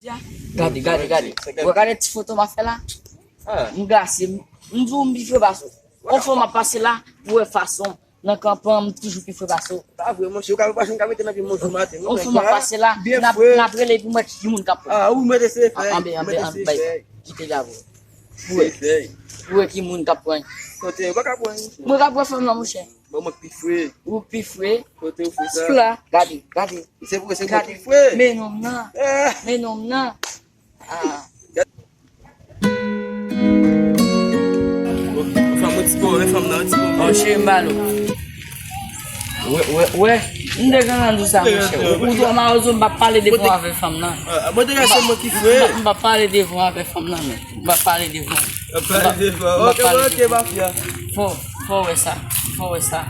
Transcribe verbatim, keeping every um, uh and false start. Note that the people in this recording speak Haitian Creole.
Gade, gade, gade. Ou gade ti foto m ap fè la? M gase, m di w m pi fre pase w. On fwa m ap pase la, pou wè fason. Nan kanpan, m toujou pi fre pase w. Pa vre, monchè, ou ka pa janm ka mete nan pye m yon jou maten. On fwa m ap pase la, n ap, n ap rele pou m wè ki moun k ap pran. Ah, wi, mwen te se fè. Anben, anben, anben, kite gavo. Pou wè. Pou wè ki moun k ap pran. Kote, ou pa ka pran. Mwen ka pran fanm nan, monchè. Bon, mwen pi fre. Ou pi fre. Kote ou fre sa? Sou la, gade, gade. Se pou se mwen ki fre. Men nonm nan. Men nonm nan. Ah. Fanm, yon ti po, men fanm nan, yon ti po. Oh, cheri, m ba l ou. Wè, wè, wè. M te gentan di w sa, monchè. Ou, ou twò mawozo, m p ap pale devan w avè fanm nan. Ah, mwen te ka se mwen ki fre. M p ap pale devan w avè fanm nan, men. M p ap pale devan w. M p ap pale devan w. Ok, ok, mafya. Fò, fò wè sa. Fò wè sa.